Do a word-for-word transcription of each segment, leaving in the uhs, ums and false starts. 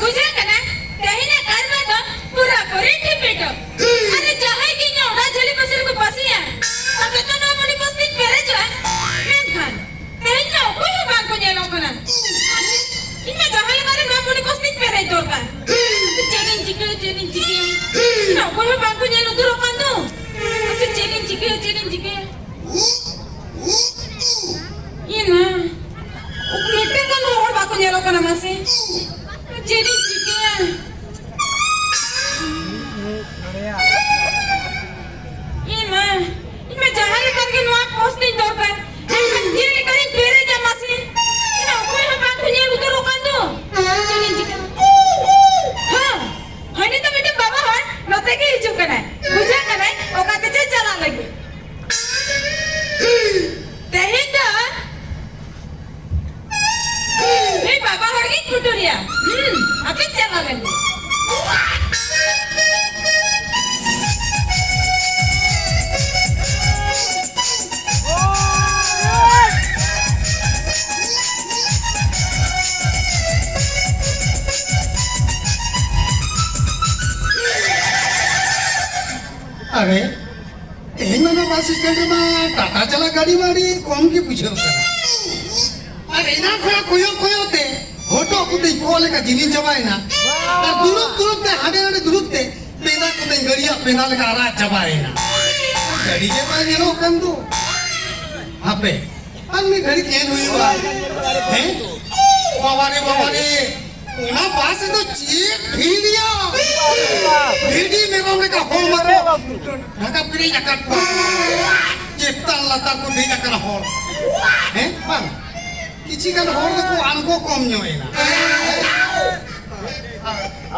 ᱵᱩᱡᱷᱟᱹᱜ ᱠᱟᱱᱟ, ᱛᱮᱦᱮᱧᱟᱜ ᱠᱟᱨᱢᱟ ᱫᱚ ᱯᱩᱨᱟᱹ ᱯᱩᱨᱤ ᱴᱷᱤᱯᱤᱴᱚ᱾ ᱟᱨ ᱡᱟᱦᱟᱸᱭ ᱜᱮ ᱤᱧᱟᱹᱜ ᱚᱲᱟᱜ ᱡᱷᱟᱹᱞᱤ ᱯᱟᱹᱥᱤ ᱨᱮᱠᱚ ᱯᱟᱹᱥᱤᱭᱟ, ᱛᱚᱵᱮ ᱛᱚ ᱱᱚᱣᱟ ᱢᱩᱰᱤ ᱯᱟᱹᱥᱤᱧ ᱯᱮᱨᱮᱡᱚᱜᱼᱟ᱾ ᱢᱮᱱᱠᱷᱟᱱ ᱛᱮᱦᱮᱧ ᱢᱟ ᱚᱠᱚᱭ ᱦᱚᱸ ᱵᱟᱝ ᱠᱚ ᱧᱮᱞᱚᱜ ᱠᱟᱱᱟ᱾ ᱤᱧ ᱢᱟ ᱡᱟᱦᱟᱸ ᱞᱮᱠᱟ ᱨᱮ ᱱᱚᱣᱟ ᱢᱩᱰᱤ ᱯᱟᱹᱥᱤᱧ ᱯᱮᱨᱮᱡ ᱫᱚᱨᱠᱟᱨ᱾ ᱪᱮᱫ ᱤᱧ ᱪᱤᱠᱟᱹᱭᱟ, ᱪᱮᱫ ᱤᱧ ᱪᱤᱠᱟᱹᱭᱟ? ᱤᱧ ᱢᱟ ᱚᱠᱚᱭ ᱦᱚᱸ ᱵᱟᱝ ᱠᱚ ᱧᱮᱞ ᱩᱛᱟᱹᱨᱚᱜ ᱠᱟᱱ ᱫᱚ᱾ ᱢᱟᱥᱮ ᱪᱮᱫ ᱤᱧ ᱪᱤᱠᱟᱹᱭᱟ, ᱪᱮᱫ ᱤᱧ ᱪᱤᱠᱟᱹᱭᱟ? ᱤᱧ ᱢᱟ ᱢᱤᱫᱴᱮᱱ ᱜᱟᱱ ᱦᱚᱲ ᱵᱟᱠᱚ ᱧᱮᱞᱚᱜ ᱠᱟᱱᱟ, ᱢᱟᱥᱮ᱾ ᱪᱮᱫ ᱤᱧ ᱪᱤᱠᱟᱹᱭᱟ? ᱤᱧ ᱢᱟ, ᱤᱧ ᱢᱟ ᱡᱟᱦᱟᱸ ᱞᱮᱠᱟ ᱨᱮᱜᱮ ᱱᱚᱣᱟ ᱯᱳᱥᱴ ᱤᱧ ᱫᱚᱨᱠᱟᱨ᱾ ᱤᱧ ᱢᱟ ᱪᱮᱫ ᱞᱮᱠᱟ ᱨᱤᱧ ᱯᱮᱨᱮᱡᱟ ᱢᱟᱥᱮ? ᱤᱧ ᱢᱟ ᱚᱠᱚᱭ ᱦᱚᱸ ᱵᱟᱝ ᱠᱚ ᱧᱮᱞ ᱩᱛᱟᱹᱨᱚᱜ ᱠᱟᱱ ᱫᱚ᱾ ᱪᱮᱫ ᱤᱧ ᱪᱤᱠᱟᱹᱭᱟ? ᱦᱮᱸ, ᱦᱟᱹᱱᱤ ᱫᱚ ᱢᱤᱫᱴᱮᱱ ᱵᱟᱵᱟ ᱦᱚᱲ ᱱᱚᱛᱮ ᱜᱮ ᱦᱤᱡᱩᱜ ᱠᱟᱱᱟᱭ᱾ ᱵᱩᱡᱷᱟᱹᱜ ᱠᱟᱱᱟᱭ ᱚᱠᱟ ᱛᱮ ᱪᱚᱭ ᱪᱟᱞᱟᱜ ᱞᱟᱹᱜᱤᱫ᱾ ᱛᱮᱦᱮᱧ ᱫᱚ ᱤᱧ ᱵᱟᱵᱟ ᱦᱚᱲ ᱜᱤᱧ ᱯᱩᱴᱩᱨᱮᱭᱟ᱾ ᱦᱩᱸ, ᱟᱯᱮ ᱪᱟᱞᱟᱣ ᱞᱮᱱ ᱜᱮ᱾ ᱟᱨᱮ, ᱛᱮᱦᱮᱧ ᱢᱟ ᱱᱚᱣᱟ ᱵᱟᱥ ᱥᱴᱮᱱᱰ ᱨᱮᱢᱟ ᱴᱟᱴᱟ ᱪᱟᱞᱟᱜ ᱜᱟᱹᱰᱤ ᱢᱟ ᱟᱹᱰᱤ ᱠᱚᱢ ᱜᱮ ᱵᱩᱡᱷᱟᱹᱣ ᱠᱟᱱᱟ᱾ ᱟᱨ ᱮᱱᱟᱝ ᱠᱷᱚᱱᱟᱜ ᱠᱚᱭᱚᱜ ᱠᱚᱭᱚᱜ ᱛᱮ ᱦᱚᱴᱚᱜ ᱠᱚᱛᱮᱧ ᱠᱚᱸᱜ ᱞᱮᱠᱟ ᱡᱤᱞᱤᱧ ᱪᱟᱵᱟᱭᱮᱱᱟ᱾ ᱟᱨ ᱫᱩᱲᱩᱵ ᱫᱩᱲᱩᱵ ᱛᱮ ᱦᱟᱸᱰᱮ ᱱᱟᱰᱮ ᱫᱩᱲᱩᱵ ᱛᱮ ᱯᱮᱸᱫᱟ ᱠᱚᱛᱮᱧ ᱜᱟᱹᱲᱤᱭᱟᱜ ᱯᱮᱸᱫᱟ ᱞᱮᱠᱟ ᱟᱨᱟᱜ ᱪᱟᱵᱟᱭᱮᱱᱟ᱾ ᱜᱟᱹᱰᱤ ᱜᱮ ᱵᱟᱭ ᱧᱮᱞᱚᱜ ᱠᱟᱱ ᱫᱚ᱾ ᱦᱟᱯᱮ, ᱟᱨ ᱢᱤᱫ ᱜᱷᱟᱹᱲᱤᱡ ᱧᱮᱞ ᱦᱩᱭᱩᱜᱼᱟ᱾ ᱦᱮᱸ? ᱵᱟᱵᱟ ᱨᱮ, ᱵᱟᱵᱟ ᱨᱮ, ᱚᱱᱟ ᱵᱟᱥ ᱨᱮᱫᱚ ᱪᱮᱫ ᱵᱷᱤᱲ ᱭᱟ! ᱵᱷᱤᱰᱤ ᱢᱮᱨᱚᱢ ᱞᱮᱠᱟ ᱦᱚᱲ ᱢᱟᱠᱚ ᱰᱷᱟᱠᱟ ᱯᱮᱨᱮᱡ ᱟᱠᱟᱫ ᱠᱚᱣᱟ᱾ ᱪᱮᱛᱟᱱ ᱞᱟᱛᱟᱨ ᱠᱚ ᱫᱮᱡ ᱟᱠᱟᱱᱟ ᱦᱚᱲ᱾ ᱦᱮᱸ? ᱵᱟᱝ, ᱠᱤᱪᱷᱤ ᱜᱟᱱ ᱦᱚᱲ ᱫᱚᱠᱚ ᱟᱬᱜᱚ ᱠᱚᱢ ᱧᱚᱜ ᱮᱱᱟ᱾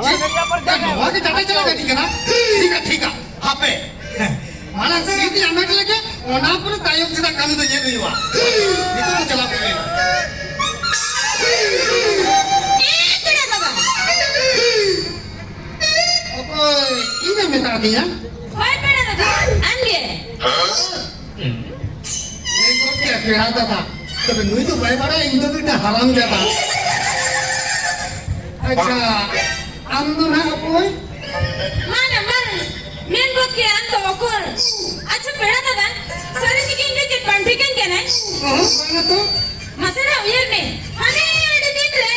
ᱪᱮᱫ? ᱱᱚᱣᱟ ᱜᱮ ᱴᱟᱴᱟ ᱪᱟᱞᱟᱜ ᱜᱟᱹᱰᱤ ᱠᱟᱱᱟ? ᱴᱷᱤᱠᱟ, ᱴᱷᱤᱠᱟ, ᱦᱟᱯᱮ᱾ ᱢᱟᱲᱟᱝ ᱥᱤᱴ ᱤᱧ ᱦᱟᱢᱮᱴ ᱞᱮᱜᱮ, ᱚᱱᱟ ᱯᱚᱨᱮ ᱛᱟᱭᱚᱢ ᱥᱮᱫᱟᱜ ᱠᱟᱹᱢᱤ ᱫᱚ ᱧᱮᱞ ᱦᱩᱭᱩᱜᱼᱟ᱾ ᱱᱤᱛᱚᱜ ᱫᱚ ᱪᱟᱞᱟᱣ ᱠᱚᱜ ᱢᱮ᱾ ᱮ ᱯᱮᱲᱟ ᱫᱟᱫᱟ! ᱚᱠᱚᱭ, ᱤᱧᱮᱢ ᱢᱮᱛᱟ ᱫᱤᱧᱟ? ᱦᱳᱭ ᱯᱮᱲᱟ ᱫᱟᱫᱟ, ᱟᱢᱜᱮ᱾ ᱮ ᱜᱚᱢᱠᱮ, ᱯᱮᱲᱟ ᱫᱟᱫᱟ, ᱛᱚᱵᱮ ᱱᱩᱭ ᱫᱚ ᱵᱟᱭ ᱵᱟᱲᱟᱭᱟ, ᱤᱧ ᱫᱚ ᱢᱤᱫᱴᱟᱝ ᱦᱟᱨᱟᱢ ᱡᱟᱫᱟ᱾ ᱟᱪᱪᱷᱟ, ᱟᱢ ᱫᱚ ᱱᱟᱦᱟᱜ ᱚᱠᱚᱭ? ᱢᱟᱱᱟ, ᱢᱟᱱᱟ, ᱢᱮᱱ ᱜᱚᱫ ᱠᱮᱜᱼᱟ ᱟᱢ ᱫᱚ ᱚᱠᱚᱭ? ᱟᱪᱪᱷᱟ ᱯᱮᱲᱟ ᱫᱟᱫᱟ, ᱥᱟᱹᱨᱤ ᱛᱮᱜᱮ ᱤᱧ ᱫᱚ ᱪᱮᱫ ᱵᱟᱝ ᱴᱷᱤᱠᱟᱹᱧ ᱠᱟᱱᱟᱭ? ᱚᱦᱚᱸ, ᱵᱟᱝᱟ ᱛᱚ᱾ ᱢᱟᱥᱮ ᱱᱟᱦᱟᱜ ᱩᱭᱦᱟᱹᱨ ᱢᱮ, ᱦᱟᱱᱮ ᱟᱹᱰᱤ ᱫᱤᱱ ᱨᱮ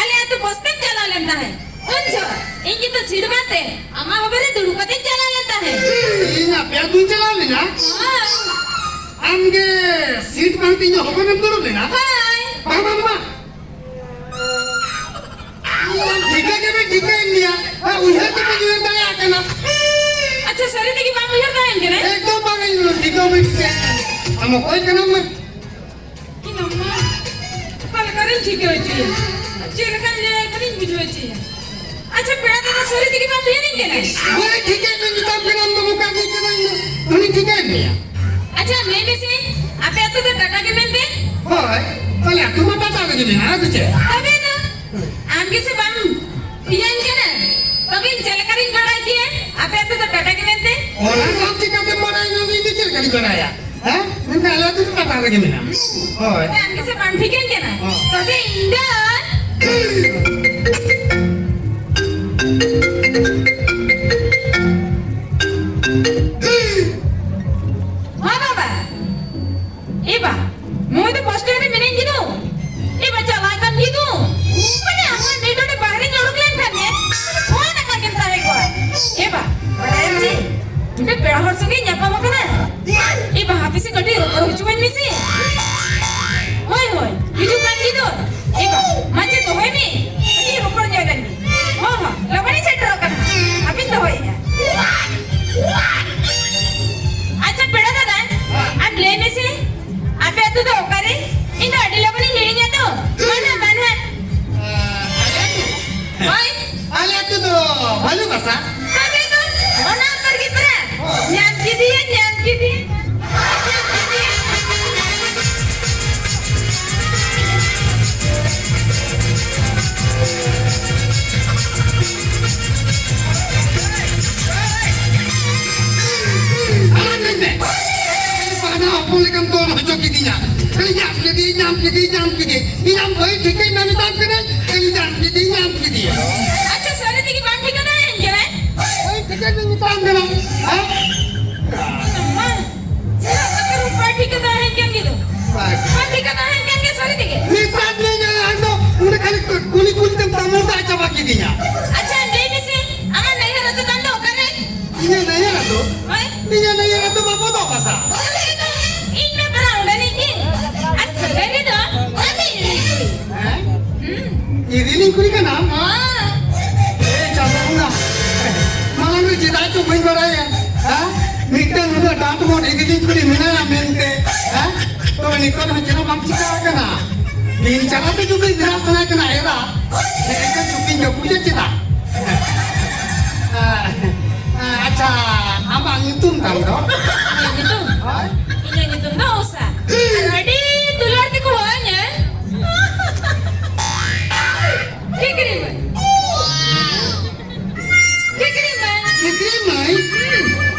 ᱟᱞᱮ ᱟᱹᱛᱩ ᱵᱚᱥᱛᱮᱢ ᱪᱟᱞᱟᱣ ᱞᱮᱱ ᱛᱟᱦᱮᱸᱫ᱾ ᱩᱱ ᱡᱚᱦᱚᱜ ᱤᱧ ᱜᱮᱛᱚ ᱥᱤᱴ ᱵᱟᱝᱛᱮ ᱟᱢᱟᱜ ᱦᱚᱵᱮ ᱨᱮ ᱫᱩᱲᱩᱵ ᱠᱟᱛᱮᱧ ᱪᱟᱞᱟᱣ ᱞᱮᱱ ᱛᱟᱦᱮᱸᱫ᱾ ᱤᱧ ᱟᱯᱮ ᱟᱹᱛᱩᱧ ᱪᱟᱞᱟᱣ ᱞᱮᱱᱟ? ᱦᱳᱭ᱾ ᱟᱢ ᱜᱮ ᱥᱤᱴ ᱵᱟᱝᱛᱮ ᱤᱧᱟᱹᱜ ᱦᱚᱵᱚᱨᱮᱢ ᱫᱩᱲᱩᱵ ᱞᱮᱱᱟ? ᱦᱳᱭ᱾ ᱵᱟᱝ, ᱵᱟᱝ, ᱵᱟᱝ᱾ ᱴᱷᱤᱠᱟᱹᱭᱮᱫ ᱢᱮᱭᱟ᱾ ᱦᱮᱸ, ᱩᱭᱦᱟᱹᱨ ᱜᱮ ᱵᱟᱹᱧ ᱩᱭᱦᱟᱹᱨ ᱫᱟᱲᱮᱭᱟᱜ ᱠᱟᱱᱟ᱾ ᱟᱪᱪᱷᱟ, ᱥᱟᱹᱨᱤ ᱛᱮᱜᱮ ᱵᱟᱢ ᱩᱭᱦᱟᱹᱨ ᱫᱟᱲᱮᱭᱟᱜ ᱠᱟᱱᱟ? ᱮᱠᱫᱚᱢ ᱵᱟᱝ ᱩᱭᱦᱟᱹᱨ, ᱴᱷᱤᱠᱟᱹ ᱵᱟᱹᱧ ᱴᱷᱤᱠᱟᱹᱭᱮᱫ ᱠᱟᱱᱟ᱾ ᱟᱢ ᱚᱠᱚᱭ ᱠᱟᱱᱟᱢ ᱢᱟ? ᱤᱧ ᱟᱢ ᱢᱟ ᱚᱠᱟ ᱞᱮᱠᱟᱨᱮᱧ ᱴᱷᱤᱠᱟᱹ ᱦᱚᱪᱚᱭᱟ? ᱪᱮᱫ ᱞᱮᱠᱟᱧ ᱞᱟᱹᱭᱟᱭ ᱠᱷᱟᱱᱤᱧ ᱵᱩᱡᱷᱟᱹᱣ ᱦᱚᱪᱚᱭᱟ? ᱟᱪᱪᱷᱟ, ᱯᱮᱲᱟ ᱫᱟᱫᱟ, ᱥᱟᱹᱨᱤ ᱛᱮᱜᱮ ᱵᱟᱢ ᱩᱭᱦᱟᱹᱨᱤᱧ ᱠᱟᱱᱟ? ᱦᱳᱭ, ᱴᱷᱤᱠᱟᱹᱭᱮᱫ ᱢᱮᱛᱟᱢ ᱠᱟᱱᱟ, ᱟᱢ ᱫᱚ ᱵᱚᱠᱟ ᱜᱮ ᱠᱟᱱᱟᱧ, ᱩᱱᱤ ᱴᱷᱤᱠᱟᱹᱭᱮᱫ ᱢᱮᱭᱟ᱾ ᱟᱪᱪᱷᱟ, ᱞᱟᱹᱭ ᱢᱮᱥᱮ, ᱟᱯᱮ ᱟᱹᱛᱩ ᱫᱚ ᱴᱟᱴᱟ ᱜᱮ ᱢᱮᱱᱛᱮ? ᱦᱳᱭ, ᱟᱞᱮ ᱟᱹᱛᱩ ᱢᱟ ᱴᱟᱴᱟ ᱨᱮᱜᱮ ᱢᱮᱱᱟᱜᱼᱟ, ᱟᱫᱚ ᱪᱮᱫ? ᱛᱚᱵᱮ ᱫᱚ ᱟᱢ ᱜᱮᱥᱮ ᱵᱟᱢ ᱤᱭᱟᱹᱧ ᱠᱟᱱᱟ? ᱛᱚᱵᱮ ᱤᱧ ᱪᱮᱫ ᱞᱮᱠᱟᱨᱤᱧ ᱵᱟᱲᱟᱭ ᱠᱮᱭᱟ ᱟᱯᱮ ᱟᱹᱛᱩ ᱫᱚ ᱴᱟᱴᱟ ᱜᱮ ᱢᱮᱱᱛᱮ? ᱚᱱᱟ ᱫᱚ ᱟᱢ ᱪᱤᱠᱟᱹᱛᱮᱢ ᱵᱟᱲᱟᱭᱟ? ᱤᱧ ᱫᱚ ᱪᱮᱫ ᱞᱮᱠᱟᱧ ᱵᱟᱲᱟᱭᱟ? ᱦᱮᱸ? ᱢᱮᱱᱠᱷᱟᱱ ᱟᱞᱮ ᱟᱹᱛᱩ ᱫᱚ ᱴᱟᱴᱟ ᱨᱮᱜᱮ ᱢᱮᱱᱟᱜᱼᱟ᱾ ᱦᱳᱭ᱾ ᱟᱢ ᱜᱮᱥᱮ ᱵᱟᱢ ᱴᱷᱤᱠᱟᱹᱧ ᱠᱟᱱᱟ᱾ ᱦᱚᱸ᱾ ᱛᱚᱵᱮ ᱤᱧ ᱫᱚ ᱦᱚᱸ ᱵᱟᱵᱟ, ᱮ ᱵᱟ, ᱱᱩᱭ ᱫᱚ ᱦᱳᱥᱴᱮᱞ ᱨᱮ ᱢᱮᱱᱟᱹᱧ ᱜᱮᱫᱚ᱾ ᱮ ᱵᱟ, ᱪᱟᱞᱟᱜ ᱠᱟᱱ ᱜᱮᱫᱚ᱾ ᱢᱟᱱᱮ, ᱟᱢᱟᱜ ᱱᱤᱛ ᱚᱸᱰᱮ ᱵᱟᱦᱨᱮᱧ ᱚᱰᱚᱠ ᱞᱮᱱ ᱠᱷᱟᱱ ᱜᱮ, ᱯᱷᱳᱱ ᱟᱠᱟᱫ ᱜᱮᱢ ᱛᱟᱦᱮᱸ ᱠᱚᱜᱼᱟ᱾ ᱮ ᱵᱟ, ᱵᱟᱲᱟᱭᱟᱢ ᱪᱮ? ᱢᱤᱫᱴᱮᱱ ᱯᱮᱲᱟ ᱦᱚᱲ ᱥᱚᱸᱜᱮᱧ ᱧᱟᱯᱟᱢ ᱟᱠᱟᱱᱟ᱾ ᱮ ᱵᱟ, ᱦᱟᱯᱮ ᱥᱮ ᱠᱟᱹᱴᱤᱡ ᱨᱚᱯᱚᱲ ᱦᱚᱪᱚᱣᱟᱹᱧ ᱢᱮᱥᱮ᱾ ᱦᱳᱭ, ᱦᱳᱭ, ᱦᱤᱡᱩᱜ ᱠᱟᱱ ᱜᱮᱫᱚ᱾ ᱮ ᱵᱟ, ᱢᱟᱪᱮ ᱫᱚᱦᱚᱭ ᱢᱮ᱾ ᱠᱟᱹᱴᱤᱡ ᱨᱚᱯᱚᱲ ᱧᱚᱜ ᱞᱮᱱ ᱜᱮ᱾ ᱦᱚᱸ, ᱦᱚᱸ, ᱞᱚᱜᱚᱱᱤᱧ ᱥᱮᱴᱮᱨᱚᱜ ᱠᱟᱱᱟ᱾ ᱦᱟᱯᱮᱧ ᱫᱚᱦᱚᱭᱮᱫᱼᱟ᱾ ᱟᱪᱪᱷᱟ, ᱯᱮᱲᱟ ᱫᱟᱫᱟ, ᱟᱢ ᱞᱟᱹᱭ ᱢᱮᱥᱮ, ᱟᱯᱮ ᱟᱹᱛᱩ ᱫᱚ ᱚᱠᱟᱨᱮ? ᱤᱧ ᱫᱚ ᱟᱹᱰᱤ ᱞᱚᱜᱚᱱᱤᱧ ᱦᱤᱲᱤᱧᱟ ᱛᱚ᱾ ᱢᱟᱱᱦᱟ, ᱢᱟᱱᱦᱟ᱾ ᱦᱳᱭ᱾ ᱟᱞᱮ ᱟᱹᱛᱩ ᱫᱚ ᱵᱷᱟᱞᱩ ᱵᱟᱥᱟ᱾ ᱛᱚᱵᱮ ᱫᱚ ᱚᱱᱟ ᱩᱛᱟᱹᱨ ᱜᱮ ᱯᱮᱲᱟ᱾ ᱧᱟᱢ ᱠᱮᱫᱮᱭᱟ, ᱧᱟᱢ ᱠᱮᱫᱮᱭᱟ᱾ ᱟᱨ ᱢᱮᱱ ᱢᱮ, ᱵᱟᱦᱱᱟ ᱦᱚᱯᱚᱱ ᱞᱮᱠᱟᱢ ᱫᱚᱱ ᱦᱚᱪᱚ ᱠᱤᱫᱤᱧᱟ᱾ ᱠᱷᱟᱹᱞᱤ ᱧᱟᱢ ᱠᱮᱫᱮᱭᱟ, ᱧᱟᱢ ᱠᱮᱫᱮᱭᱟ, ᱧᱟᱢ ᱠᱮᱫᱮᱭᱟ᱾ ᱤᱧ ᱟᱢ ᱵᱷᱟᱹᱜᱤ ᱴᱷᱤᱠᱟᱹᱧ ᱢᱮ ᱢᱮᱛᱟᱢ ᱠᱟᱹᱱᱟᱹᱧ, ᱠᱷᱟᱹᱞᱤ ᱧᱟᱢ ᱠᱮᱫᱮᱭᱟ, ᱧᱟᱢ ᱠᱮᱫᱮᱭᱟ᱾ ᱟᱪᱪᱷᱟ, ᱥᱟᱹᱨᱤ ᱛᱮᱜᱮ ᱵᱟᱢ ᱴᱷᱤᱠᱟᱹ ᱫᱟᱲᱮᱭᱟᱹᱧ ᱠᱟᱱᱟ? ᱵᱷᱟᱹᱜᱤ ᱴᱷᱤᱠᱟᱹᱧ ᱢᱮ ᱢᱮᱛᱟᱢ ᱠᱟᱱᱟ, ᱦᱮᱸ? ᱢᱟ, ᱪᱮᱫᱟᱜ ᱵᱟᱢ ᱴᱷᱤᱠᱟᱹ ᱫᱟᱲᱮᱭᱟᱹᱧ ᱠᱟᱱ ᱜᱮ ᱫᱚ? ᱵᱟᱭ ᱵᱟᱢ ᱴᱷᱤᱠᱟᱹ ᱫᱟᱲᱮᱭᱟᱹᱧ ᱠᱟᱱ ᱜᱮ ᱥᱟᱹᱨᱤ ᱛᱮᱜᱮ? ᱢᱮᱛᱟᱫ ᱢᱮᱭᱟᱹᱧ, ᱟᱢ ᱫᱚ ᱚᱸᱰᱮ ᱠᱷᱟᱹᱞᱤ ᱠᱩᱞᱤ ᱠᱩᱞᱤ ᱛᱮᱢ ᱛᱟᱢᱩᱨ ᱫᱟ ᱪᱟᱵᱟ ᱠᱤᱫᱤᱧᱟ᱾ ᱟᱪᱪᱷᱟ, ᱞᱟᱹᱭ ᱢᱮᱥᱮ, ᱟᱢᱟᱜ ᱱᱟᱹᱭᱦᱟᱹᱨ ᱟᱹᱛᱩ ᱛᱟᱢ ᱫᱚ ᱚᱠᱟᱨᱮ? ᱤᱧᱟᱹᱜ ᱱᱟᱹᱭᱦᱟᱹᱨ ᱟᱹᱛᱩ? ᱦᱳᱭ᱾ ᱤᱧᱟᱹᱜ ᱱᱟᱹᱭᱦᱟᱹᱨ ᱟᱹᱛᱩ ᱢᱟ ᱵᱚᱫᱚ ᱵᱟᱥᱟ᱾ ᱤᱧ ᱢᱟ ᱯᱟᱨᱟ ᱚᱸᱰᱮᱱᱤᱡ ᱜᱮ᱾ ᱟᱨ ᱥᱟᱹᱜᱟᱹᱭ ᱨᱮᱫᱚ ᱟᱹᱰᱤ ᱦᱮᱸ? ᱦᱩᱸ᱾ ᱠᱚᱫᱚ ᱪᱮᱫ ᱦᱚᱸ ᱵᱟᱝ ᱪᱤᱠᱟ ᱟᱠᱟᱱᱟ᱾ ᱫᱤᱱ ᱪᱟᱞᱟᱣ ᱛᱮ ᱡᱩᱫᱤ ᱱᱤᱨᱟᱥ ᱥᱟᱱᱟᱭ ᱠᱟᱱᱟ ᱮᱨᱟ, ᱮᱱᱠᱷᱟᱱ ᱪᱩᱯᱤᱧ ᱡᱚᱯᱩᱡᱟ ᱪᱮᱫᱟᱜ? ᱟᱪᱪᱷᱟ, ᱟᱢᱟᱜ ᱧᱩᱛᱩᱢ ᱛᱟᱢ ᱫᱚ? ᱤᱧᱟᱹᱜ ᱧᱩᱛᱩᱢ? ᱦᱳᱭ᱾ ᱤᱧᱟᱹᱜ ᱧᱩᱛᱩᱢ ᱫᱚ ᱩᱥᱟ᱾ ᱟᱨ ᱟᱹᱰᱤ ᱫᱩᱞᱟᱹᱲ ᱛᱮᱠᱚ ᱦᱚᱦᱚᱧᱟ᱾ ᱠᱷᱤᱠᱲᱤ ᱢᱟᱹᱭ᱾ ᱠᱷᱤᱠᱲᱤ ᱢᱟᱹᱭ᱾ ᱠᱷᱤᱠᱲᱤ ᱢᱟᱹᱭ? ᱦᱩᱸ᱾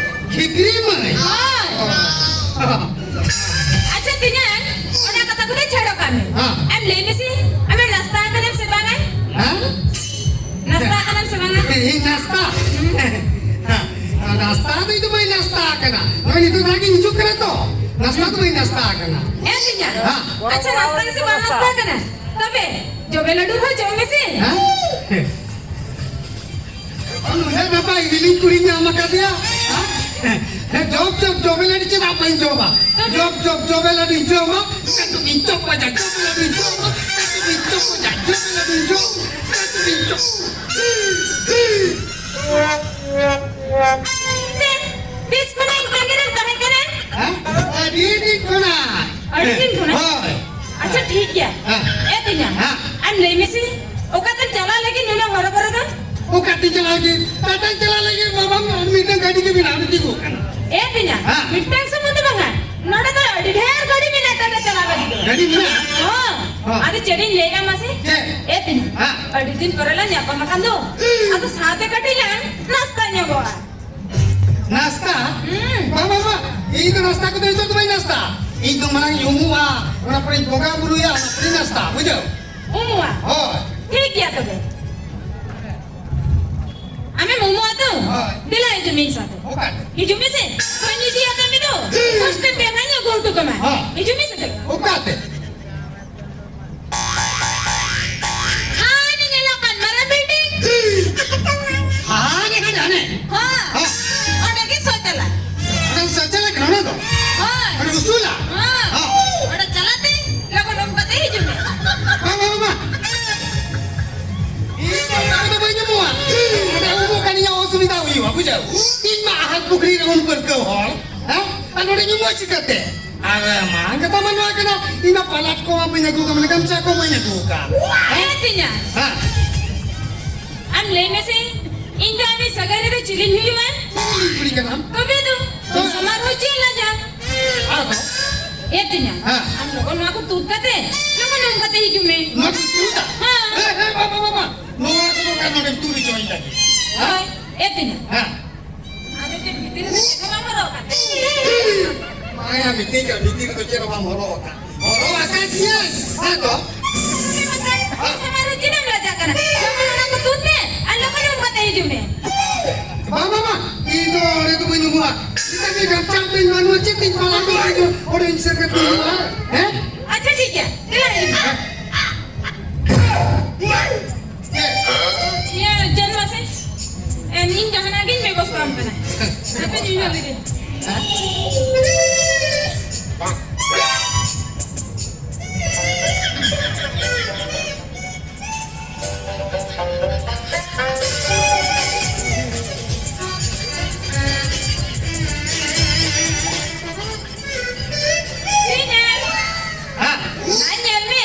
ᱠᱷᱤᱠᱲᱤ ᱢᱟᱹᱭ? ᱦᱳᱭ᱾ ᱟᱪᱪᱷᱟ ᱛᱮᱧᱟᱝ, ᱚᱱᱟ ᱠᱟᱛᱷᱟ ᱠᱚᱫᱚ ᱪᱷᱟᱲᱚ ᱠᱟᱜ ᱢᱮ᱾ ᱦᱮᱸ᱾ ᱟᱢ ᱞᱟᱹᱭ ᱢᱮᱥᱮ, ᱟᱢᱮᱢ ᱱᱟᱥᱛᱟ ᱟᱠᱟᱱᱟᱢ ᱥᱮ ᱵᱟᱝᱟ? ᱦᱮᱸ? ᱱᱟᱥᱛᱟ ᱟᱠᱟᱱᱟᱢ ᱥᱮ ᱵᱟᱝᱟ? ᱤᱧ ᱱᱟᱥᱛᱟ? ᱦᱩᱸ᱾ ᱱᱟᱥᱛᱟ ᱫᱚ ᱤᱧ ᱫᱚ ᱵᱟᱹᱧ ᱱᱟᱥᱛᱟ ᱟᱠᱟᱱᱟ᱾ ᱱᱚᱜᱼᱚᱭ ᱱᱤᱛᱚᱜ ᱫᱷᱟᱨᱟ ᱜᱤᱧ ᱦᱤᱡᱩᱜ ᱠᱟᱱᱟ ᱛᱚ᱾ ᱱᱟᱥᱛᱟ ᱫᱚ ᱵᱟᱹᱧ ᱱᱟᱥᱛᱟ ᱟᱠᱟᱱᱟ᱾ ᱦᱮᱸ ᱛᱮᱧᱟᱝ? ᱦᱮᱸ᱾ ᱟᱪᱪᱷᱟ, ᱱᱟᱥᱛᱟ ᱜᱮᱥᱮ ᱵᱟᱢ ᱱᱟᱥᱛᱟ ᱟᱠᱟᱱᱟ? ᱛᱚᱵᱮ ᱡᱚᱵᱮ ᱞᱟᱹᱰᱩ ᱦᱚᱸ ᱡᱚᱢ ᱢᱮᱥᱮ᱾ ᱦᱮᱸ? ᱱᱩᱱᱟᱹᱜ ᱱᱟᱯᱟᱭ ᱵᱤᱞᱤ ᱠᱩᱲᱤ ᱧᱟᱢ ᱟᱠᱟᱫᱮᱭᱟ᱾ ᱦᱮᱸ? ᱦᱮᱸ, ᱡᱚᱵ ᱡᱚᱵ ᱡᱚᱵᱮ ᱞᱟᱹᱰᱩ ᱪᱮᱫᱟᱜ ᱵᱟᱹᱧ ᱡᱚᱢᱟ? ᱡᱚᱵ ᱡᱚᱵ ᱡᱚᱵᱮ ᱞᱟᱹᱰᱩᱧ ᱡᱚᱢᱟ᱾ ᱠᱟᱹᱴᱩᱵ ᱤᱧ ᱪᱚᱯᱚᱡᱟ, ᱡᱚᱵᱮ ᱞᱟᱹᱰᱩᱧ ᱡᱚᱢᱟ᱾ ᱠᱟᱹᱴᱩᱵ ᱤᱧ ᱪᱚᱯᱚᱡᱟ, ᱡᱚᱵᱮ ᱞᱟᱹᱰᱩᱧ ᱡᱚᱢᱟ᱾ ᱠᱟᱹᱴᱩᱵ ᱤᱧ ᱪᱚᱯᱚᱡᱟ᱾ ᱪᱮᱫ? ᱛᱤᱥ ᱠᱷᱚᱱᱟᱜ ᱤᱧ ᱛᱟᱺᱜᱤ ᱨᱮᱢ ᱛᱟᱦᱮᱸ ᱠᱟᱱᱟ? ᱦᱮᱸ? ᱟᱹᱰᱤ ᱫᱤᱱ ᱠᱷᱚᱱᱟᱜ᱾ ᱟᱹᱰᱤ ᱫᱤᱱ ᱠᱷᱚᱱᱟᱜ? ᱦᱳᱭ᱾ ᱟᱪᱪᱷᱟ, ᱴᱷᱤᱠ ᱜᱮᱭᱟ᱾ ᱦᱮᱸ᱾ ᱮ ᱛᱮᱧᱟᱝ, ᱦᱮᱸ᱾ ᱟᱢ ᱞᱟᱹᱭ ᱢᱮᱥᱮ, ᱚᱠᱟᱛᱮᱢ ᱪᱟᱞᱟᱜ ᱞᱟᱹᱜᱤᱫ ᱱᱩᱱᱟᱹᱜ ᱦᱚᱨᱚᱵᱚᱨᱚ ᱫᱚ? ᱚᱠᱟᱛᱮᱧ ᱪᱟᱞᱟᱜ ᱞᱟᱹᱜᱤᱫ? ᱴᱟᱴᱟᱧ ᱪᱟᱞᱟᱜ ᱞᱟᱹᱜᱤᱫ, ᱵᱟᱵᱟ, ᱢᱤᱫᱴᱟᱝ ᱜᱟᱹᱰᱤ ᱜᱮ ᱢᱮᱱᱟᱜᱼᱟ, ᱚᱸᱰᱮ ᱛᱤᱸᱜᱩ ᱟᱠᱟᱱᱟ᱾ ᱮ ᱛᱮᱧᱟᱝ, ᱦᱮᱸ᱾ ᱢᱤᱫᱴᱟᱝ ᱥᱩᱢᱩᱝ ᱫᱚ ᱵᱟᱝᱟ, ᱱᱚᱰᱮ ᱫᱚ ᱟᱹᱰᱤ ᱰᱷᱮᱨ ᱜᱟᱹᱰᱤ ᱢᱮᱱᱟᱜᱼᱟ ᱴᱟᱴᱟ ᱪᱟᱞᱟᱜ ᱞᱟᱹᱜᱤᱫ ᱫᱚ᱾ ᱜᱟᱹᱰᱤ ᱢᱮᱱᱟᱜᱼᱟ? ᱦᱚᱸ᱾ ᱦᱚᱸ᱾ ᱟᱫᱚ ᱪᱮᱫ ᱤᱧ ᱞᱟᱹᱭᱟ ᱢᱟᱥᱮ? ᱪᱮᱫ? ᱮ ᱛᱮᱧᱟᱝ, ᱦᱮᱸ᱾ ᱟᱹᱰᱤ ᱫᱤᱱ ᱯᱚᱨᱮ ᱞᱟᱝ ᱧᱟᱯᱟᱢ ᱟᱠᱟᱱ ᱫᱚ, ᱟᱫᱚ ᱥᱟᱶᱛᱮ ᱠᱟᱹᱴᱤᱡ ᱞᱟᱝ ᱱᱟᱥᱛᱟ ᱧᱚᱜᱚᱜᱼᱟ᱾ ᱱᱟᱥᱛᱟ? ᱦᱩᱸ᱾ ᱵᱟᱝ, ᱵᱟᱝ, ᱵᱟᱝ᱾ ᱤᱧ ᱫᱚ ᱱᱟᱥᱛᱟ ᱠᱚᱫᱚ ᱱᱤᱛᱚᱜ ᱫᱚ ᱵᱟᱹᱧ ᱱᱟᱥᱛᱟ᱾ ᱤᱧ ᱫᱚ ᱢᱟᱲᱟᱝ ᱤᱧ ᱩᱢᱩᱜᱼᱟ, ᱚᱱᱟ ᱯᱚᱨᱮᱧ ᱵᱚᱸᱜᱟ ᱵᱩᱨᱩᱭᱟ, ᱚᱱᱟ ᱯᱚᱨᱮᱧ ᱱᱟᱥᱛᱟ, ᱵᱩᱡᱷᱟᱹᱣ? ᱩᱢᱩᱜᱼᱟ? ᱦᱳᱭ᱾ ᱴᱷᱤᱠ ᱜᱮᱭᱟ ᱛᱚᱵᱮ᱾ ᱟᱢᱮᱢ ᱩᱢᱩᱜᱼᱟ ᱛᱚ? ᱦᱳᱭ᱾ ᱫᱮᱞᱟ ᱦᱤᱡᱩᱜ ᱢᱮ ᱤᱧ ᱥᱟᱶᱛᱮ᱾ ᱚᱠᱟᱛᱮ? ᱦᱤᱡᱩᱜ ᱢᱮᱥᱮ᱾ ᱵᱟᱹᱧ ᱤᱫᱤᱭᱟ ᱛᱚ ᱢᱤᱫ ᱫᱚ᱾ ᱦᱳᱥᱴᱮᱞ ᱛᱮ ᱱᱟᱧ ᱟᱹᱜᱩ ᱦᱚᱴᱚ ᱠᱟᱢᱟ᱾ ᱦᱳᱭ᱾ ᱦᱤᱡᱩᱜ ᱢᱮᱥᱮ ᱛᱚᱵᱮ᱾ ᱚᱠᱟᱛᱮ? ᱦᱟᱱᱮ ᱧᱮᱞᱚᱜ ᱠᱟᱱ ᱢᱟᱨᱟᱝ building᱾ ᱦᱟᱱᱮ, ᱦᱟᱱᱮ, ᱦᱟᱱᱮ᱾ ᱦᱚᱸ᱾ ᱦᱚᱸ᱾ ᱚᱸᱰᱮ ᱜᱮ ᱥᱚ ᱪᱟᱞᱟᱜ᱾ ᱚᱸᱰᱮ ᱥᱚ ᱪᱟᱞᱟᱜ ᱠᱟᱱᱟ ᱚᱱᱟ ᱫᱚ? ᱦᱳᱭ᱾ ᱚᱸᱰᱮ ᱩᱥᱩᱞᱟ? ᱦᱚᱸ᱾ ᱦᱚᱸ᱾ ᱚᱸᱰᱮ ᱪᱟᱞᱟᱜ ᱛᱮ ᱞᱚᱜᱚᱱ ᱩᱢ ᱠᱟᱛᱮ ᱦᱤᱡᱩᱜ ᱢᱮ᱾ ᱵᱟᱝ, ᱵᱟᱝ, ᱵᱟᱝ᱾ ᱤᱧ ᱫᱚ ᱚᱱᱟ ᱠᱚᱫᱚ ᱵᱟᱹᱧ ᱩᱢᱩᱜᱼᱟ᱾ ᱚᱸᱰᱮ ᱩᱢᱩᱜ ᱠᱷᱟᱱ ᱤᱧᱟᱹᱜ ᱚᱥᱩᱵᱤᱫᱷᱟ ᱦᱩᱭᱩᱜᱼᱟ, ᱵᱩᱡᱷᱟᱹᱣ? ᱤᱧ ᱢᱟ ᱟᱦᱟᱨ ᱯᱩᱠᱷᱨᱤ ᱨᱮ ᱩᱢ ᱯᱟᱹᱨᱠᱟᱹᱣ ᱦᱚᱲ᱾ ᱦᱮᱸ? ᱟᱨ ᱱᱚᱰᱮᱧ ᱩᱢᱩᱜᱼᱟ ᱪᱤᱠᱟᱹᱛᱮ? ᱟᱨ ᱢᱟᱲᱟᱝ ᱠᱟᱛᱷᱟ ᱢᱟ ᱱᱚᱣᱟ ᱠᱟᱱᱟ, ᱤᱧ ᱢᱟ ᱯᱟᱞᱟᱴ ᱠᱚ ᱢᱟ ᱵᱟᱹᱧ ᱟᱹᱜᱩ ᱠᱟᱜ, ᱢᱟᱱᱮ ᱜᱟᱢᱪᱷᱟ ᱠᱚ ᱵᱟᱹᱧ ᱟᱹᱜᱩ ᱠᱟᱜ᱾ ᱦᱮᱸ ᱛᱤᱧᱟ᱾ ᱦᱮᱸ᱾ ᱟᱢ ᱞᱟᱹᱭ ᱢᱮᱥᱮ, ᱤᱧ ᱫᱚ ᱟᱢᱤᱡ ᱥᱟᱹᱜᱟᱹᱭ ᱨᱮᱫᱚ ᱪᱤᱞᱤᱧ ᱦᱩᱭᱩᱜᱼᱟ? ᱤᱧ ᱠᱩᱲᱤ ᱠᱟᱱᱟᱢ᱾ ᱛᱚᱵᱮ ᱫᱚ, ᱛᱚ? ᱥᱟᱢᱟᱨ ᱦᱚᱸ ᱪᱮᱫ ᱞᱟᱡᱟ? ᱟᱨ ᱫᱚ? ᱮ ᱛᱤᱧᱟ, ᱦᱮᱸ᱾ ᱟᱢ ᱞᱚᱜᱚᱱ ᱱᱚᱣᱟ ᱠᱚ ᱛᱩᱫ ᱠᱟᱛᱮ, ᱞᱚᱜᱚᱱ ᱩᱢ ᱠᱟᱛᱮ ᱦᱤᱡᱩᱜ ᱢᱮ᱾ ᱱᱚᱣᱟ ᱠᱚ ᱛᱩᱫᱟ? ᱦᱮᱸ᱾ ᱦᱮᱸ, ᱦᱮᱸ, ᱵᱟ, ᱵᱟ, ᱵᱟ, ᱵᱟ᱾ ᱱᱚᱣᱟ ᱠᱚᱫᱚ ᱚᱠᱟ ᱱᱚᱰᱮᱢ ᱛᱩᱫ ᱦᱚᱪᱚ ᱟᱹᱧ ᱞᱟᱹᱜᱤᱫ? ᱦᱮᱸ? ᱦᱳᱭ, ᱮ ᱛᱤᱧᱟ᱾ ᱦᱮᱸ᱾ ᱟᱫᱚ ᱪᱮᱫ ᱵᱷᱤᱛᱤᱨ ᱨᱮᱫᱚ ᱪᱮᱫ ᱦᱚᱸ ᱵᱟᱢ ᱦᱚᱨᱚᱜ ᱟᱠᱟᱫ ᱛᱮ? ᱵᱟᱝᱟ, ᱢᱤᱛᱟᱹᱧ ᱠᱟᱱᱟ, ᱵᱷᱤᱛᱤᱨ ᱨᱮᱫᱚ ᱪᱮᱫ ᱦᱚᱸ ᱵᱟᱢ ᱦᱚᱨᱚᱜ ᱟᱠᱟᱫ᱾ ᱦᱚᱨᱚᱜ ᱟᱠᱟᱫ ᱜᱤᱭᱟᱹᱧ᱾ ᱦᱮᱸ ᱛᱚ? ᱟᱢ ᱥᱟᱢᱟᱝ ᱨᱮ ᱪᱮᱫ ᱮᱢ ᱞᱟᱡᱟᱜ ᱠᱟᱱᱟ? ᱡᱚᱠᱷᱚᱱ ᱚᱱᱟ ᱠᱚ ᱛᱩᱫ ᱢᱮ ᱟᱨ ᱞᱚᱜᱚᱱ ᱩᱢ ᱠᱟᱛᱮ ᱦᱤᱡᱩᱜ ᱢᱮ᱾ ᱵᱟᱝ, ᱵᱟᱝ, ᱵᱟᱝ, ᱤᱧ ᱫᱚ ᱚᱸᱰᱮ ᱫᱚ ᱵᱟᱹᱧ ᱩᱢᱩᱜᱼᱟ᱾ ᱢᱤᱫᱴᱟᱝ ᱜᱮ ᱜᱟᱢᱪᱷᱟ ᱛᱤᱧ ᱵᱟᱹᱱᱩᱜᱼᱟ, ᱪᱮᱫ ᱛᱤᱧ ᱯᱟᱲᱟᱜ ᱫᱚ ᱤᱧ ᱫᱚ ᱚᱸᱰᱮᱧ ᱥᱮᱱ ᱠᱟᱛᱮ ᱩᱢᱩᱜᱼᱟ? ᱦᱮᱸ? ᱟᱪᱪᱷᱟ, ᱴᱷᱤᱠ ᱜᱮᱭᱟ, ᱫᱮᱞᱟ ᱦᱤᱡᱩᱜ ᱢᱮ᱾ ᱤᱭᱟᱹ, ᱪᱮᱫ ᱢᱟᱥᱮ? ᱮ, ᱤᱧ ᱡᱟᱦᱟᱱᱟᱜ ᱜᱤᱧ ᱵᱮᱵᱚᱥᱛᱷᱟ ᱟᱢ ᱠᱟᱱᱟ᱾ ᱦᱟᱯᱮ ᱧᱩᱭ ᱦᱚᱸ ᱞᱟᱹᱜᱤᱫ᱾ ᱤᱧ ᱧᱮᱞ ᱢᱮ᱾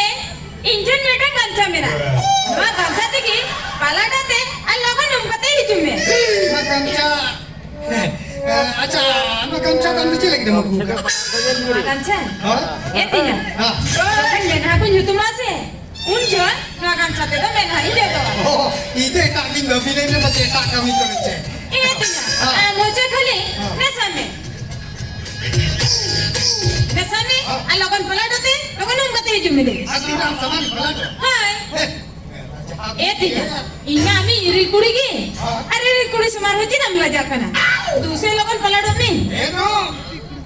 ᱤᱧ ᱴᱷᱮᱱ ᱢᱤᱫᱴᱟᱝ ᱜᱟᱢᱪᱷᱟ ᱢᱮᱱᱟᱜᱼᱟ᱾ ᱱᱚᱣᱟ ᱜᱟᱢᱪᱷᱟ ᱛᱮᱜᱮ ᱯᱟᱞᱟᱴ ᱟᱛᱮ ᱟᱨ ᱞᱚᱜᱚᱱ ᱩᱢ ᱠᱟᱛᱮ ᱦᱤᱡᱩᱜ ᱢᱮ᱾ ᱱᱚᱣᱟ ᱜᱟᱢᱪᱷᱟ, ᱦᱮᱸ, ᱟᱪᱪᱷᱟ, ᱱᱚᱣᱟ ᱜᱟᱢᱪᱷᱟ ᱫᱚ ᱟᱢ ᱫᱚ ᱪᱮᱫ ᱞᱟᱹᱜᱤᱫ ᱮᱢ ᱟᱹᱜᱩ ᱟᱠᱟᱫᱟ? ᱱᱚᱣᱟ ᱜᱟᱢᱪᱷᱟ? ᱦᱳᱭ᱾ ᱮ ᱛᱤᱧᱟ᱾ ᱦᱮᱸ᱾ ᱡᱚᱠᱷᱚᱱ ᱢᱮᱫᱦᱟ ᱠᱚ ᱧᱩᱛᱩᱢᱟ ᱥᱮ, ᱩᱱ ᱡᱚᱦᱚᱜ ᱱᱚᱣᱟ ᱜᱟᱢᱪᱷᱟ ᱛᱮᱫᱚ ᱢᱮᱫᱦᱟ ᱤᱧ ᱡᱚᱫᱚᱜᱼᱟ᱾ ᱚ, ᱤᱧ ᱫᱚ ᱮᱴᱟᱜ ᱜᱤᱧ ᱵᱷᱟᱹᱵᱤ ᱞᱮᱫ ᱢᱮ, ᱯᱟᱪᱮ ᱮᱴᱟᱜ ᱠᱟᱹᱢᱤ ᱠᱚᱨᱮ ᱪᱮᱫ᱾ ᱮ ᱛᱤᱧᱟ᱾ ᱦᱮᱸ᱾ ᱟᱨ ᱢᱚᱪᱟ ᱠᱷᱟᱹᱞᱤ ᱦᱮᱸ᱾ ᱢᱮᱥᱟ ᱢᱮ᱾ ᱢᱮᱥᱟ ᱢᱮ, ᱦᱮᱸ᱾ ᱟᱨ ᱞᱚᱜᱚᱱ ᱯᱟᱞᱟᱴ ᱟᱛᱮ, ᱞᱚᱜᱚᱱ ᱩᱢ ᱠᱟᱛᱮ ᱦᱤᱡᱩᱜ ᱢᱮ ᱫᱮ᱾ ᱟᱨ ᱛᱤᱱᱟᱹᱜ ᱮᱢ ᱥᱟᱢᱟᱱ ᱯᱟᱞᱟᱴ? ᱦᱳᱭ᱾ ᱦᱮᱸ᱾ ᱮ ᱛᱤᱧᱟ, ᱤᱧ ᱢᱟ ᱟᱢᱤᱡ ᱤᱨᱤᱞ ᱠᱩᱲᱤ ᱜᱮ᱾ ᱦᱮᱸ᱾ ᱟᱨ ᱤᱨᱤᱞ ᱠᱩᱲᱤ ᱥᱟᱢᱟᱝ ᱨᱮ ᱪᱮᱫᱟᱜ ᱮᱢ ᱞᱟᱡᱟᱜ ᱠᱟᱱᱟ? ᱫᱩ ᱥᱮ ᱞᱚᱜᱚᱱ ᱯᱟᱞᱟᱴᱚᱜ ᱢᱮ᱾ ᱮ ᱫᱚ,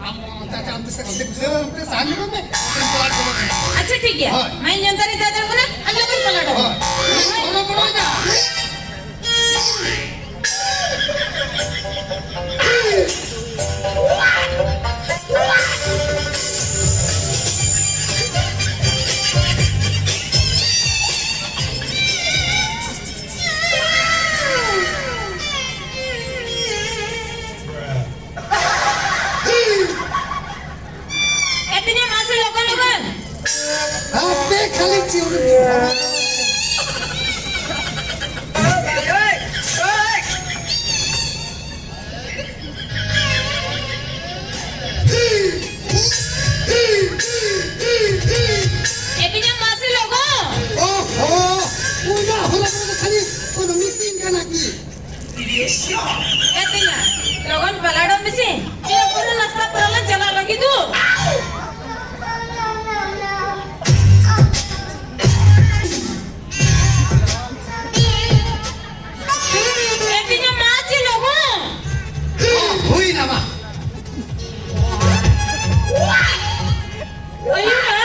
ᱟᱢ ᱚᱱᱛᱮ ᱟᱢ ᱛᱮ ᱥᱮ ᱚᱱᱛᱮ ᱵᱩᱡᱷᱟᱹᱣ, ᱚᱱᱛᱮ ᱥᱟᱦᱟᱱ ᱞᱮ ᱢᱮ, ᱚᱱᱛᱮ ᱯᱟᱞᱟᱴ ᱜᱚᱫᱚᱜ ᱢᱮ᱾ ᱟᱪᱪᱷᱟ, ᱴᱷᱤᱠ ᱜᱮᱭᱟ᱾ ᱦᱳᱭ᱾ ᱢᱟ, ᱤᱧ ᱚᱱᱛᱮ ᱨᱮ ᱫᱟᱫᱟᱞ ᱠᱟᱱᱟ, ᱟᱢ ᱞᱚᱜᱚᱱ ᱯᱟᱞᱟᱴᱚᱜ ᱢᱮ᱾ ᱦᱳᱭ᱾ ᱵᱚᱞᱚ, ᱵᱚᱞᱚᱭ ᱫᱟ᱾ ᱛᱤᱧᱟ ᱢᱟᱥᱮ ᱞᱚᱜᱚᱱ ᱞᱚᱜᱚᱱ᱾ ᱟᱯᱮ ᱠᱷᱟᱹᱞᱤ ᱪᱮᱫ ᱮᱢ ᱮ ᱛᱤᱧᱟ ᱢᱟᱥᱮ ᱞᱚᱜᱚᱱ᱾ ᱳᱦᱳ, ᱚᱱᱟ ᱦᱚᱨᱟ ᱠᱚᱨᱮ ᱫᱚ ᱠᱷᱟᱹᱞᱤ ᱚᱱᱟ ᱢᱤᱫ ᱫᱤᱱ ᱠᱟᱱᱟ ᱠᱤ? ᱮ ᱛᱤᱧᱟ, ᱞᱚᱜᱚᱱ ᱯᱟᱞᱟᱰᱚᱜ ᱢᱮᱥᱮ᱾ ᱤᱧ ᱯᱩᱨᱟᱹ ᱱᱟᱥᱛᱟ ᱯᱩᱨᱟᱹ ᱞᱟᱝ ᱪᱟᱞᱟᱜ ᱞᱟᱹᱜᱤᱫ ᱫᱚ᱾ ᱮ ᱛᱤᱧᱟ, ᱢᱟ ᱪᱮ ᱞᱚᱜᱚᱱ᱾ ᱦᱩᱭ ᱱᱟ ᱢᱟ᱾ ᱟᱭᱳ ᱢᱟ,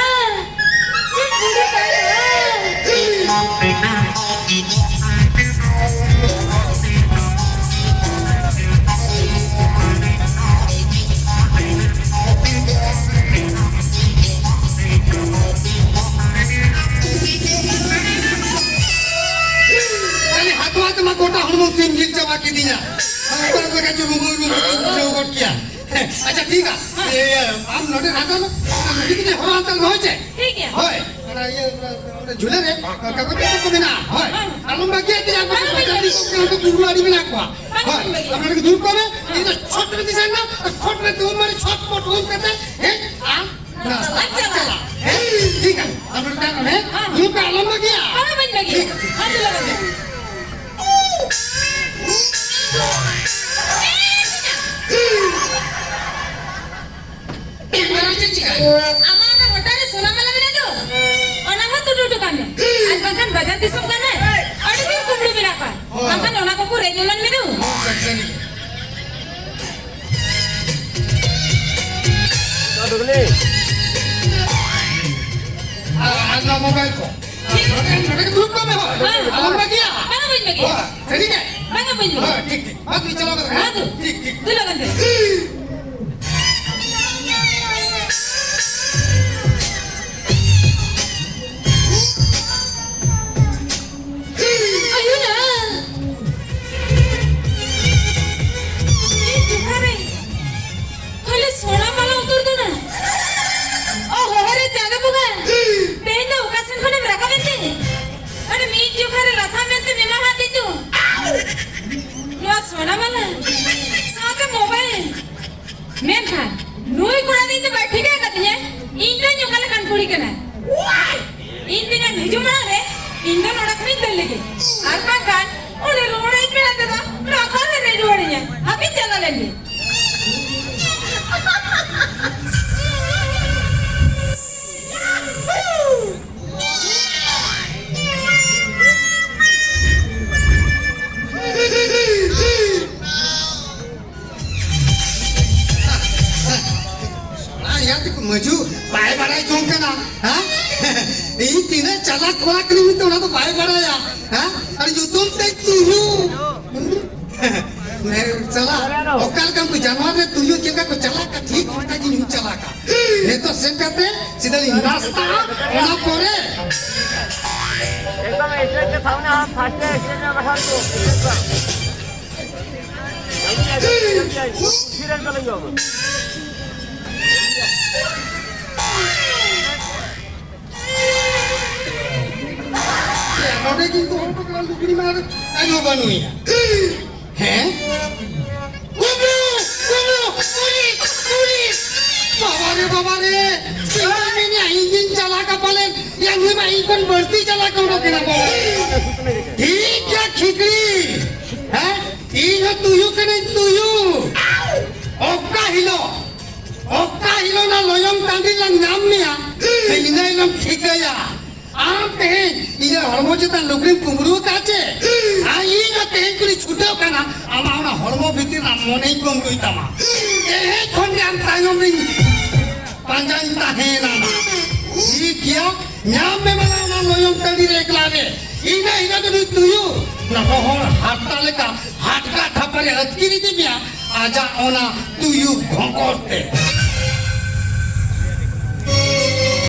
ᱪᱮᱫ ᱵᱩᱰᱷᱤ ᱠᱟᱱᱟ? ᱠᱷᱟᱹᱞᱤ ᱦᱟᱛᱣᱟ ᱛᱮᱢᱟ ᱜᱚᱴᱟ ᱦᱚᱲᱢᱚ ᱥᱤᱢ ᱡᱤᱞ ᱪᱟᱵᱟ ᱠᱤᱫᱤᱧᱟ᱾ ᱚᱠᱟ ᱞᱮᱠᱟ ᱪᱚ ᱨᱩᱢᱩᱭ ᱨᱩᱢᱩᱭ ᱵᱩᱡᱷᱟᱹᱣ ᱜᱚᱫ ᱠᱮᱭᱟ᱾ ᱟᱪᱪᱷᱟ, ᱴᱷᱤᱠ ᱜᱮᱭᱟ᱾ ᱤᱭᱟᱹ, ᱤᱭᱟᱹ, ᱟᱢ ᱱᱚᱰᱮ ᱦᱟᱛᱟᱣ ᱢᱮ᱾ ᱟᱢ ᱱᱚᱰᱮ ᱜᱮ ᱦᱚᱨᱚᱜ ᱦᱟᱛᱟᱲ ᱢᱮ, ᱦᱳᱭ ᱪᱮ? ᱴᱷᱤᱠ ᱜᱮᱭᱟ᱾ ᱦᱳᱭ᱾ ᱚᱱᱟ ᱤᱭᱟᱹ, ᱚᱱᱟ ᱡᱷᱩᱞᱟᱹ ᱨᱮ ᱠᱟᱜᱚᱡᱽ ᱯᱚᱛᱨᱚ ᱠᱚ ᱢᱮᱱᱟᱜᱼᱟ᱾ ᱦᱳᱭ᱾ ᱦᱮᱸ᱾ ᱟᱞᱚᱢ ᱵᱟᱹᱜᱤᱭᱟ ᱡᱮ ᱟᱵᱚ ᱵᱟᱝ ᱵᱟᱹᱜᱤᱭᱟ᱾ ᱯᱚᱧᱪᱟᱭᱮᱛ ᱠᱚ ᱠᱩᱢᱵᱽᱲᱩ ᱟᱹᱰᱤ ᱢᱮᱱᱟᱜ ᱠᱚᱣᱟ᱾ ᱵᱟᱝ ᱦᱳᱭ᱾ ᱵᱟᱹᱜᱤᱭᱟ᱾ ᱟᱢ ᱱᱚᱰᱮ ᱜᱮ ᱫᱩᱲᱩᱵ ᱠᱚᱜ ᱢᱮ᱾ ᱤᱧ ᱫᱚ ᱪᱷᱚᱴ ᱨᱮ ᱫᱤᱥᱟᱹᱭ ᱢᱮ, ᱪᱷᱚᱴ ᱢᱚᱴ ᱦᱩᱭ ᱠᱟᱛᱮ ᱦᱮᱡ ᱟᱢ ᱱᱟᱥᱛᱟ ᱟᱪᱪᱷᱟ᱾ ᱪᱟᱞᱟᱜ᱾ ᱦᱮᱸ, ᱴᱷᱤᱠ ᱜᱮᱭᱟ᱾ ᱟᱢ ᱱᱚᱰᱮ ᱛᱟᱦᱮᱸ ᱠᱚᱜ ᱢᱮ, ᱦᱮᱸ? ᱦᱮᱸ᱾ ᱫᱩᱲᱩᱵ ᱢᱮ, ᱟᱞᱚᱢ ᱵᱟᱹᱜᱤᱭᱟ᱾ ᱵᱟᱝ ᱵᱟᱹᱜᱤᱭᱟ᱾ ᱴᱷᱤᱠ ᱟᱪᱷᱮ᱾ ᱦᱮᱸ, ᱫᱩᱲᱩᱵ ᱢᱮ᱾ ᱟᱨ ᱪᱮᱫ ᱪᱤᱠᱟᱹᱭ? ᱟᱢᱟᱜ ᱚᱱᱟ ᱦᱚᱴᱟᱜ ᱨᱮ ᱥᱚᱱᱟ ᱢᱟᱞᱟ ᱢᱮᱱᱟᱜ ᱫᱚ, ᱚᱱᱟ ᱦᱚᱸ ᱛᱩᱫ ᱦᱚᱴᱚ ᱠᱟᱜ ᱢᱮ᱾ ᱟᱨ ᱵᱟᱝᱠᱷᱟᱱ ᱵᱟᱡᱟᱨ ᱫᱤᱥᱚᱢ ᱠᱟᱱᱟᱭ, ᱟᱹᱰᱤ ᱰᱷᱮᱨ ᱠᱩᱢᱵᱽᱲᱩ ᱢᱮᱱᱟᱜ ᱠᱚᱣᱟ᱾ ᱦᱳᱭ᱾ ᱵᱟᱝᱠᱷᱟᱱ ᱚᱱᱟ ᱠᱚᱠᱚ ᱨᱮᱡ ᱮᱢᱟᱱ ᱢᱮ ᱫᱚ᱾ ᱦᱳᱭ, ᱥᱟᱹᱨᱤ ᱜᱮ᱾ ᱪᱚ ᱫᱩᱜᱽᱱᱤ᱾ ᱟᱨ, ᱟᱨ ᱱᱚᱣᱟ ᱢᱳᱵᱟᱭᱤᱞ ᱠᱚ᱾ ᱱᱚᱰᱮ, ᱱᱚᱰᱮ ᱜᱮ ᱫᱩᱲᱩᱵ ᱠᱚᱜ ᱢᱮ, ᱦᱳᱭ᱾ ᱦᱮᱸ᱾ ᱟᱞᱚᱢ ᱵᱟᱹᱜᱤᱭᱟ᱾ ᱵᱟᱝᱟ, ᱵᱟᱹᱧ ᱵᱟᱹᱜᱤᱭᱟ᱾ ᱦᱳᱭ, ᱥᱟᱹᱨᱤ ᱜᱮ? ᱵᱟᱝᱟ, ᱵᱟᱹᱧ ᱵᱟᱹᱜᱤᱭᱟ᱾ ᱦᱳᱭ, ᱴᱷᱤᱠ, ᱴᱷᱤᱠ᱾ ᱢᱟ, ᱛᱚᱵᱮ ᱪᱟᱞᱟᱣ ᱠᱟᱛᱮ, ᱦᱮᱸ? ᱦᱮᱸ, ᱛᱚ᱾ ᱴᱷᱤᱠ, ᱴᱷᱤᱠ᱾ ᱫᱩ ᱞᱟᱜᱟᱱ ᱛᱮ᱾ ᱟᱭᱳ ᱱᱟ! ᱤᱧ ᱡᱚᱠᱷᱟ ᱨᱮ ᱠᱷᱟᱹᱞᱤ ᱥᱚᱱᱟ ᱢᱟᱞᱟ ᱩᱛᱟᱹᱨ ᱫᱚ ᱱᱟ᱾ ᱵᱟᱭ ᱴᱷᱤᱠᱟᱹ ᱟᱠᱟᱫᱤᱧᱟ, ᱤᱧ ᱫᱚᱧ ᱚᱠᱟ ᱞᱮᱠᱟᱱ ᱠᱩᱲᱤ ᱠᱟᱱᱟ᱾ ᱤᱧ ᱛᱤᱱᱟᱹᱜ ᱦᱤᱡᱩᱜ ᱢᱟᱲᱟᱝ ᱨᱮ ᱤᱧ ᱫᱚ ᱱᱚᱰᱮ ᱠᱷᱚᱱᱤᱧ ᱫᱟᱹᱲ ᱞᱮᱜᱮ, ᱟᱨ ᱵᱟᱝᱠᱷᱟᱱ ᱩᱱᱤ ᱨᱩᱣᱟᱹᱲ ᱦᱮᱡ ᱵᱮᱲᱟ ᱛᱮᱫᱚ ᱱᱚᱣᱟ ᱠᱚᱨᱮ ᱨᱮ ᱨᱩᱣᱟᱹᱲᱤᱧᱟ᱾ ᱦᱟᱯᱮᱧ ᱪᱟᱞᱟᱣ ᱞᱮᱱ ᱜᱮ᱾ ᱚᱱᱟ ᱤᱭᱟᱹ ᱛᱮᱠᱚ ᱢᱟᱹᱡᱷᱩ ᱵᱟᱭ ᱵᱟᱲᱟᱭ ᱡᱚᱝ ᱠᱟᱱᱟ, ᱦᱮᱸ? ᱤᱧ ᱛᱤᱱᱟᱹᱜ ᱪᱟᱞᱟᱠ ᱠᱚᱲᱟ ᱠᱟᱹᱱᱟᱹᱧ ᱢᱮᱱᱛᱮ ᱚᱱᱟ ᱫᱚ ᱵᱟᱭ ᱵᱟᱲᱟᱭᱟ, ᱦᱮᱸ? ᱟᱨ ᱧᱩᱛᱩᱢ ᱛᱮ ᱛᱩᱭᱩ᱾ ᱢᱮᱨ ᱪᱟᱞᱟᱜ, ᱚᱠᱟ ᱞᱮᱠᱟᱱ ᱠᱚ ᱡᱟᱱᱣᱟᱨ ᱨᱮ ᱛᱩᱭᱩ ᱪᱮᱫ ᱞᱮᱠᱟ ᱠᱚ ᱪᱟᱞᱟᱜ ᱠᱟᱱᱟ, ᱴᱷᱤᱠ ᱚᱱᱠᱟ ᱜᱤᱧ ᱪᱟᱞᱟᱜ ᱠᱟᱱᱟ᱾ ᱱᱤᱛᱚᱜ ᱥᱮᱱ ᱠᱟᱛᱮ ᱥᱤᱫᱷᱟᱹ ᱞᱤᱧ ᱱᱟᱥᱛᱟᱜᱼᱟ, ᱚᱱᱟ ᱯᱚᱨᱮ᱾ एकदम ऐसे के सामने हम फंसते हैं, इसलिए मैं बैठा हूँ। कुर्सी रख दो, लगे हो। ᱱᱚᱰᱮ ᱠᱤᱱᱛᱩ ᱦᱚᱲ ᱠᱚ ᱞᱩᱜᱽᱲᱤ ᱢᱟ ᱟᱨ ᱟᱭᱢᱟ ᱵᱟᱹᱱᱩᱭᱟ᱾ ᱦᱮᱸ? ᱠᱩᱢᱵᱽᱲᱩ! ᱠᱩᱢᱵᱽᱲᱩ! ᱯᱩᱞᱤᱥ! ᱯᱩᱞᱤᱥ! ᱵᱟᱵᱟ ᱨᱮ, ᱵᱟᱵᱟ ᱨᱮ! ᱤᱧ ᱢᱮᱱᱮᱫᱼᱟ, ᱤᱧ ᱜᱤᱧ ᱪᱟᱞᱟᱠᱟ ᱯᱟᱞᱮᱱ᱾ ᱭᱟ, ᱱᱩᱭ ᱢᱟ ᱤᱧ ᱠᱷᱚᱱ ᱵᱟᱹᱲᱛᱤ ᱪᱟᱞᱟᱠ ᱦᱚᱲ ᱠᱟᱱᱟ ᱵᱚ᱾ ᱴᱷᱤᱠ ᱜᱮᱭᱟ, ᱠᱷᱤᱠᱲᱤ᱾ ᱦᱮᱸ? ᱤᱧ ᱦᱚᱸ ᱛᱩᱭᱩ ᱠᱟᱹᱱᱟᱹᱧ, ᱛᱩᱭᱩ᱾ ᱚᱠᱟ ᱦᱤᱞᱳᱜ, ᱚᱠᱟ ᱦᱤᱞᱳᱜ ᱚᱱᱟ ᱞᱚᱭᱚᱝ ᱴᱟᱺᱰᱤ ᱞᱟᱝ ᱧᱟᱢ ᱢᱮᱭᱟ, ᱤᱱᱟᱹ ᱦᱤᱞᱳᱜ ᱴᱷᱤᱠᱟᱹᱭᱟ᱾ ᱟᱢ ᱛᱮᱦᱮᱧ ᱤᱧᱟᱹᱜ ᱦᱚᱲᱢᱚ ᱪᱮᱛᱟᱱ ᱞᱩᱜᱽᱲᱤᱢ ᱠᱩᱢᱵᱽᱲᱩ ᱟᱠᱟᱫ ᱪᱮ? ᱟᱨ ᱤᱧ ᱦᱚᱸ ᱛᱮᱦᱮᱧ ᱠᱷᱚᱱᱤᱧ ᱪᱷᱩᱴᱟᱹᱣ ᱠᱟᱱᱟ, ᱟᱢᱟᱜ ᱚᱱᱟ ᱦᱚᱲᱢᱚ ᱵᱷᱤᱛᱤᱨ ᱨᱮᱱᱟᱜ ᱢᱚᱱᱮᱧ ᱠᱩᱢᱵᱽᱲᱩᱭ ᱛᱟᱢᱟ᱾ ᱛᱮᱦᱮᱧ ᱠᱷᱚᱱ ᱜᱮ ᱟᱢ ᱛᱟᱭᱚᱢ ᱨᱤᱧ ᱯᱟᱸᱡᱟᱧ ᱛᱟᱦᱮᱸᱭᱮᱱᱟ᱾ ᱴᱷᱤᱠ ᱜᱮᱭᱟ, ᱧᱟᱢ ᱢᱮ ᱢᱟᱱᱟ ᱚᱱᱟ ᱞᱚᱭᱚᱝ ᱴᱟᱺᱰᱤ ᱨᱮ ᱮᱠᱞᱟ ᱨᱮ᱾ ᱤᱱᱟᱹ ᱦᱤᱞᱳᱜ ᱫᱚ ᱱᱩᱭ ᱛᱩᱭᱩ ᱚᱱᱟ ᱜᱚᱦᱚᱲ ᱦᱟᱨᱛᱟ ᱞᱮᱠᱟ ᱦᱟᱰᱜᱟ ᱴᱷᱟᱯᱟ ᱨᱮ ᱟᱹᱛᱠᱤᱨ ᱤᱫᱤ ᱢᱮᱭᱟ, ᱟᱡᱟᱜ ᱚᱱᱟ ᱛᱩᱭᱩ ᱜᱷᱚᱸᱜᱚᱨ ᱛᱮ᱾